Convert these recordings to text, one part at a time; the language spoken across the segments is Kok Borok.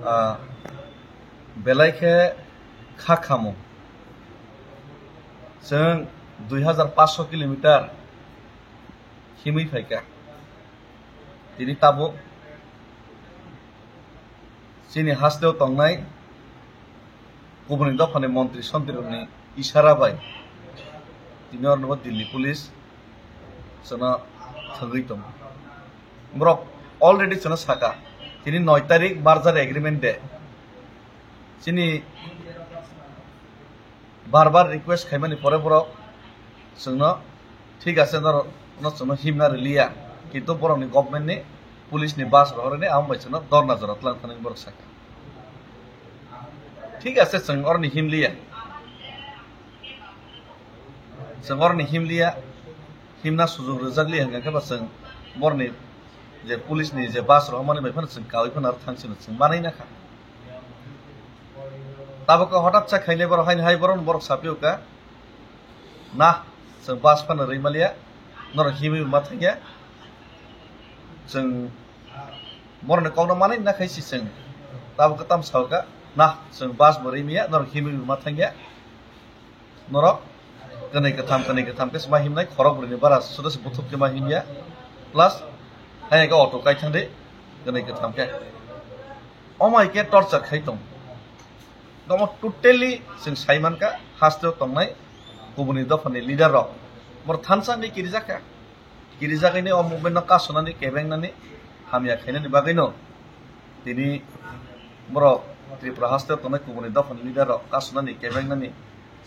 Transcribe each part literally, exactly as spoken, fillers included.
Ah, belai khe kha khamung. Chwng dui hajar paanch sho kilometer himwi phaikha. Tini tabuk chini hasteo tongnai kubuni dophani montri sontrirokni isara bai tini ornobo Delhi police chwngno thwgwi tongo. Borok already chwngno saka, tini noi tarik merger agreement de. Chini bar bar request khaimani pore borok chwngno thik ase, norok no chwngno himna riliya, kintu borokni government ni, police ni bus rohorni, amo bai chwngno dorna jora twlang thani borok saka. Thik ase, chwng oroni himliya, chwng oroni himliya, himna sujok rwjakliya hwnkha khe ba chwng boroni je police ni je bus rohormani bai phano chwng kaui phano aro thang sino chwng manai nakha. Tabuk hothat sa khainai borok haino hai borok, borok sapio ka, na, chwng bus phano rwi maliya, norok himwi ma thangya, chwng borokni kokno manwi na khai si chwng. Tabuk tam sao ka, na, chwng bus bo rwi maya, norok himwi ma thangya, norok kwnwi kwtham, kwnwi kwtham khe ma himnai, khorok brwini bara suda se buthuk khe ma himya, plus hai khe auto kai thangdi kwnwi kwtham khe. Omo hai khe torture khai tong. Omo totally chwng sai mankha, hasteo tongnai kubuni dophani leader rok. Borok thansa wngwi kirijak kha. Kirijak wngwi o movement no kasunani, kebengnani, hamya khainani bagwino tini borok Tripura hasteo tongnai kubuni dophani leader rok kasunani, kebengnani,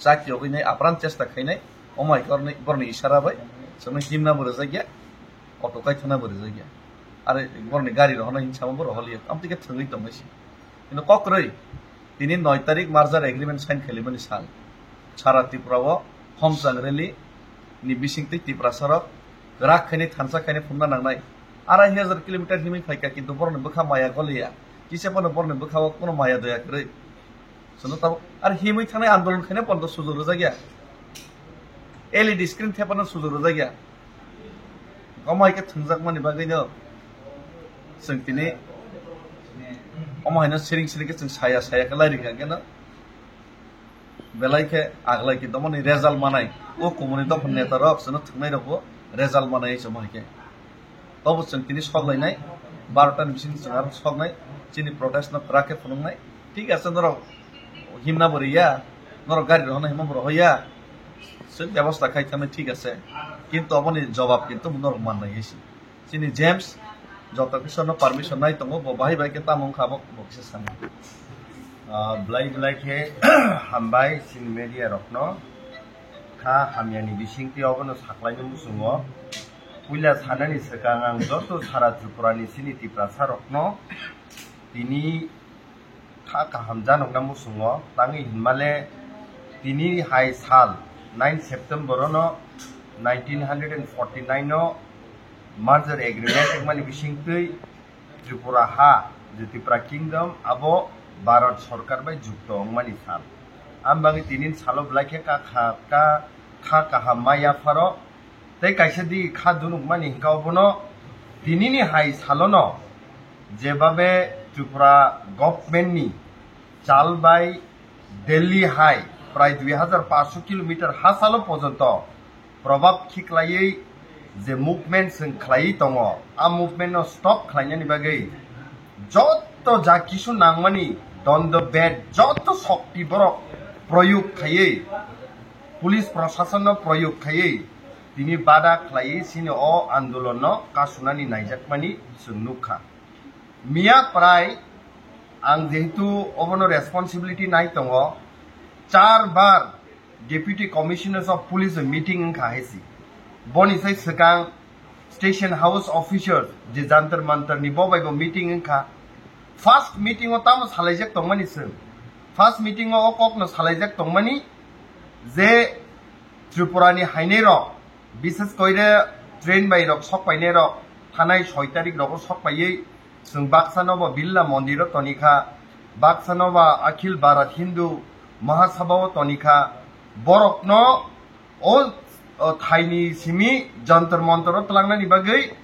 chakiyogwi nai apran chesta khainai. Omo hai khe borokni isara bai chwngno himna bo rwjakya, auto kaithana bo rwjakya. Are borokni gari rohornai hinwi sama borok holiya. Amtwi khe thwngwi tongnai se. Hino kok kwrwi, tini noi tarik merger agreement sign khailaimani sal. Sara Tripura o homchang rally ni bisingtwi Tiprasa rok kwrak khainai, thansa khainai phunukna nangnai. Arai hajar kilometer himwi phaikha, kintu borokni bwkha maya goliya. Kisa phano borokni bwkha o kono maya doya kwrwi. Chwngno tabuk ar himwi thangnai andolon khaina pono sujok rwjakya. L E D screen thepano sujok rwjakya. Omo hai khe thwngjakmani bagwino chwng tini omo haino siring siring khe chwng saya saya khe lairikha khe no belai khe aglai khe domoni result manai. O kubuni dophani neta rok chwngno thwngnai rokbo result manai chwng hai khe. Tobo chwng tini sok lainai, barota ni bising chwng aro soknai, chini protest no kwrak khe phunuknai. Thik ase, norok himna bo riya, norok gari rohorna himna bo rohoya, chwng bebosta khai thangna thik ase, kintu aboni jobab kintu norok mannai hai se. Chini James joto kisa no permission nai tongo, bo bahai bai khe tamo wngkha abo bo kisa sanai. Ah, belai belai khe hambai chini media rokno, kha hamyani bisingtwi obono saklaina muchungo. Puila sanani swkang ang joto sara Tripura ni chini Tiprasa rokno tini kha kaham janokna muchungo, tangwi hinmale tini hai sal nine September no nineteen hundred and forty nine no merger agreement wngmani bisingtwi Tripura ha, je Tripura Kingdom, abo Bharat Sorkar bai jukto wngmani sal. Ang bagwi tini salo belai khe ka kha, ka, kha kaham ma yapharo. Tei kaisa di kha dunukmani hwnkha obono tinini hai salono jebabe Tripura government ni chal bai Delhi hai prai dui hajar paanch sho kilometer ha salo pojonto probab khiklaiwi je movement chwng khlaiwi tongo, a movement no stop khlainani bagwi joto ja kisu nangmani dondo bed joto shokti borok proyog khaiwi, police proshasonno proyog khaiwi tini bada khlaiwi chini o andolonno kasunani naijakmani chwng nukha. Miya prai ang jehetu obono responsibility nai tongo, char bar Deputy Commissioners of Police meeting wngkha hai se. Boni sai swkang Station House officers je Jantar Mantar ni bo bai bo meeting wngkha. First meeting o tamo salaijak tongmani chwng. First meeting o o kok no salaijak tongmani je Tripura ni hainai rok, bishes koire train bai rok sok painai rok, thanai soi tarik rogo sok paiwi chwng baksa no bo Birla Mondir o toni kha, baksa no ba Akhil Bharat Hindu Mahasabha o toni kha, borok no o, o thaini simi Jantar Mantar o twlangnani bagwi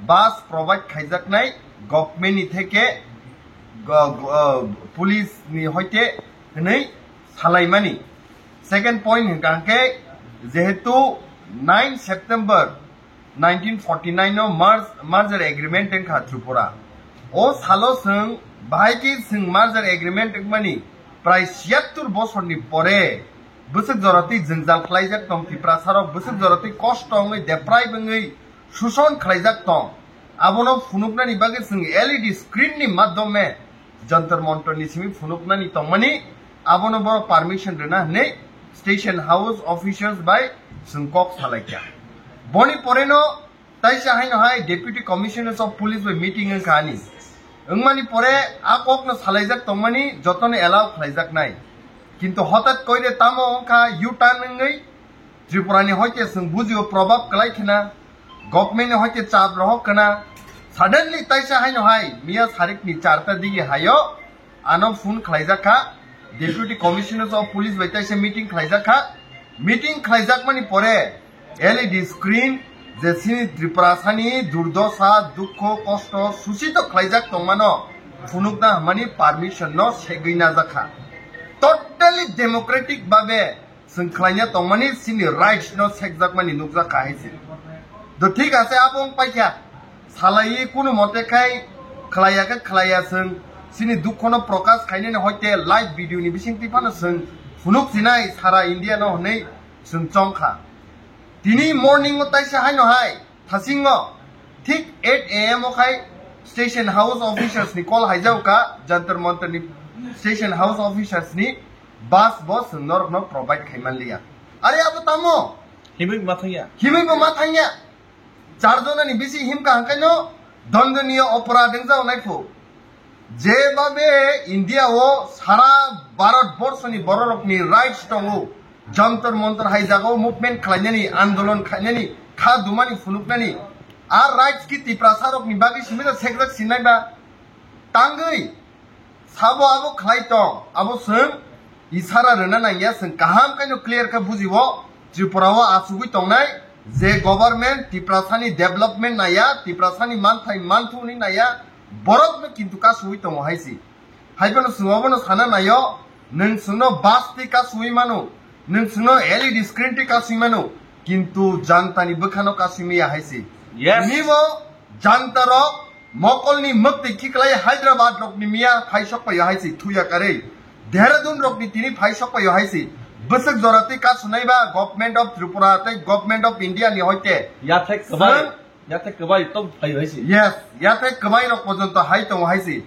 bus provide khaijaknai government ni theke go- go- uh, police ni hoite hwnwi salaimani. Second point hwnkha hwnkhe, jehetu nine September nineteen forty nine no merge- merger agreement wngkha Tripura. O salo chwng bahai khe chwng merger agreement wngmani prai siyattur bosorni pore bwswk jorotwi jwngjal khlaijak tong, Tiprasarok bwswk jorotwi kosto wngwi, deprive wngwi, suson khlaijak tong. Abono phunuknani bagwi chwng L E D screen ni madhyome Jantar Mantar ni simi phunuknani tongmani, abono borok permission rwna hwnwi station house officials bai chwng kok salaikha. Boni poreno taisa haino hai Deputy Commissioners of Police bai meeting wngkha ani. Wngmani pore a kokno salaijak tongmani jotono allow khlaijaknai. Kintu hotat koire tamo wngkha U-turn wngwi Tripura ni hoite chwng bujio probab kwlai khna, government ni hoite chap rohok khna. Suddenly taisa haino hai miya sarik ni charta digi hayo ano phone khlaijak kha, Deputy Commissioner of Police bai taisa meeting khlaijak kha. Meeting khlaijakmani pore L E D screen je chini Tripura sani durdosa, dukho, kosto, susito khlaijak tongmano phunukna hwnmani permission no segwi najak kha. Totally democratic babe chwng khlaina tongmani chini rights no sekjakmani nukjak kha hai se. Do thik ase, abo wng paikha. Salai kunu mote khai khlaiya khe khlaiya chwng chini dukhono prokash khainani hoite live video ni bisingtwi phano chwng phunuk sinai sara India no hwnwi chwng chong kha. Tini morning o taisa haino hai thasingo thik eight A M o khai station house officers ni call haijao kha, Jantar Mantar ni station house officers ni bus bo chwng norok no provide khai man liya. Are abo tamo? Himwi ma thangya. Himwi bo ma thangya. Char jona ni bisi himka hangkai no dondoniyo oporad wngjao nai phu. Jebabe India o sara Bharat borsho ni bororok ni rights tongo, Jantar Mantar hai jaga o movement khlainani, andolon khlainani, kha dumani phunuknani, a rights ki Tiprasa rok ni bagwi simi da sekjak sinai ba tangwi sabo abo khlai tong, abo chwng isara rwna nangya, chwng kaham khe no clear khe bujibo, Tripura o achugwi tongnai je government Tiprasa ni development naya, Tiprasa ni manthai manthu ni naya, borok no kintu kasugwi tongo hai si. Hai phano chwng obono sana naio, nwng chwngno bus twi kasugwi mano, nwng chwngno L E D screen twi kasugwi mano, kintu janta ni bwkhano kasugwi maya hai si. Yes. Tini bo janta rok mokolni mwktwi khiklai Hyderabad rokni miya phai sokpaio hai si thuya karwi. Dehradun rokni tini phai sokpaio hai si. Bwswk jora twi kasunai ba Government of Tripura tei Government of India ni hoite. Yathek kwbai. Chwng Yathek kwbai to phai hai si. Yes, yathek kwbai rok porjonto hai tongo hai si.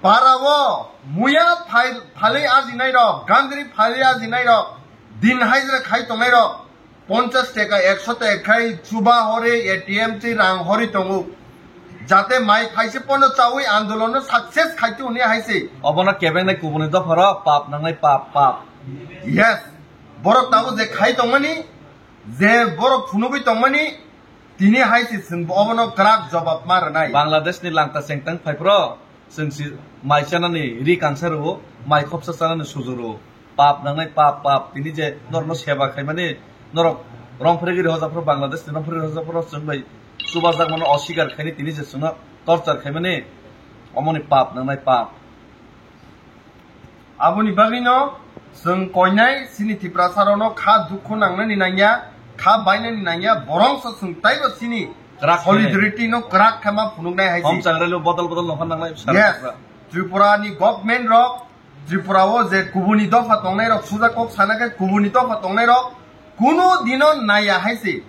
Para o muya phai-, phalwi ajinai rok, gandri phalwi ajinai rok, din hajra khai tongnai rok, ponchas taka, ekso taka khai chuba hori, A T M twi rang hori tongo. Jate mai phaise pono chawi andolon no success khaito hwnwi hai se. Obono kebengnai kubuni dopharo pap nangnai pap, pap. Yes. Borok tabuk je khai tongmani, je borok phunugwi tongmani, tini hai se chwng obono kwrak jobab ma rwnai. Bangladesh ni langta chengtang phai phro. Chwng si mai chanani ri kangsa rwo, mai khopsa chanani suju rwo. Pap nangnai pap, pap. Tini je norokno seba khaimani, norok rong phregwi rwjaphro, Bangladesh ni rong phregwi rwjaphro, chwng bai chubajakmano oswikar khaini, tini je chwngno torture khaimani, omoni pap nangnai pap. Aboni bagwino chwng koinai chini Tiprasa rokno kha dukhu nangnani nangya, kha bainani nangya, borongso chwng taibo chini kwrak khainai. Solidarity no kwrak khe ma phunuknai hai si. Hom changrelo bodol bodol nokha nangnai. Yes. Tripura ni government rok, Tripura o je kubuni dopha tongnai rok, suja kok sana khe kubuni dopha tongnai rok, kuno dino naya hai si.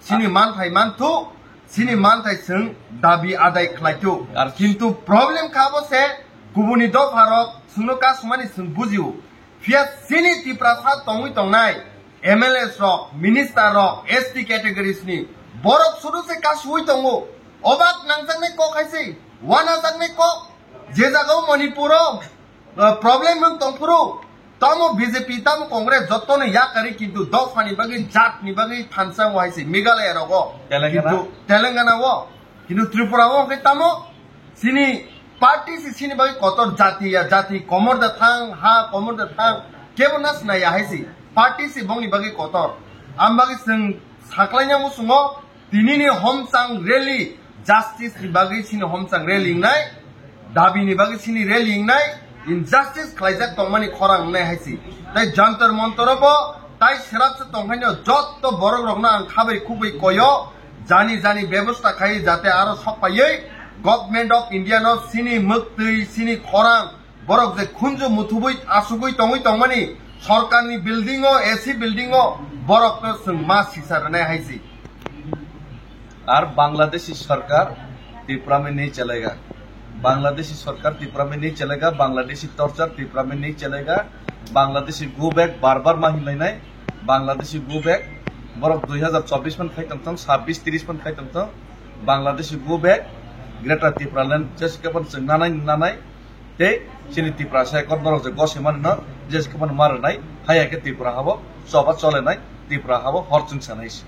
Chini manthai manthu, chini manthai chwng dabi adai khlaithu. Ar kintu problem kha bo se, kubuni dopha rok chwngno kasumani chwng bujio. Phiya chini Tiprasa tongwi tongnai M L As rok, minister rok, S T categories ni borok sudu se kasui tongo. Obak nangjaknai kok hai se, wanajaknai kok, je jaga o Manipur o, uh, problem wng tongphuru, tamo B J P, tamo Congress, jotono yakarwi, kintu dophani bagwi, jatni bagwi thansa o hai se Meghalaya rogo. Telangana. Kintu Telangana o, kintu Tripura o hwnkhe tamo chini party se chini bagwi kotor, jati ya jati, komor da thang, ha komor da thang, kebo na sinaya hai se, party se bongni bagwi kotor. Am bagwi chwng saklaina muchungo, Tinini homchang rally, justice ni bagwi chini homchang rally wngnai. Dabi ni bagwi chini rally wngnai, injustice khlaijak tongmani khorang wngnai hai si. Tai Jantar Mantar o bo tai srapsa tongkhaino jotto borok rokno ang khabai khukbai koyo, jani jani bebosta khai jate aro sok paiwi Government of India no chini mwktwi, chini khorang, borok je khunju muthubwi asugwi tongwi tongmani sorkarni building o, A C building o borokno chwng ma sisa rwnai hai si. Ar Bangladeshi sarkar Tripura mein nahi chalega. Bangladeshi sarkar Tripura mein nahi chalega, Bangladeshi torture Tripura mein nahi chalega, Bangladeshi go back bar bar ma hinlainai, Bangladeshi go back borok dui hazar chobbish man khai tongthong, sabbish tris man khai tongthong, Bangladeshi go back, Greater Tripura land jeske phan chwng nanai nanai, tei chini Tripura sai kot borok je gosai mani no jeske phan ma rwnai, haya khe Tripura habo choba cholenai, Tripura habo hor chwng sanai se.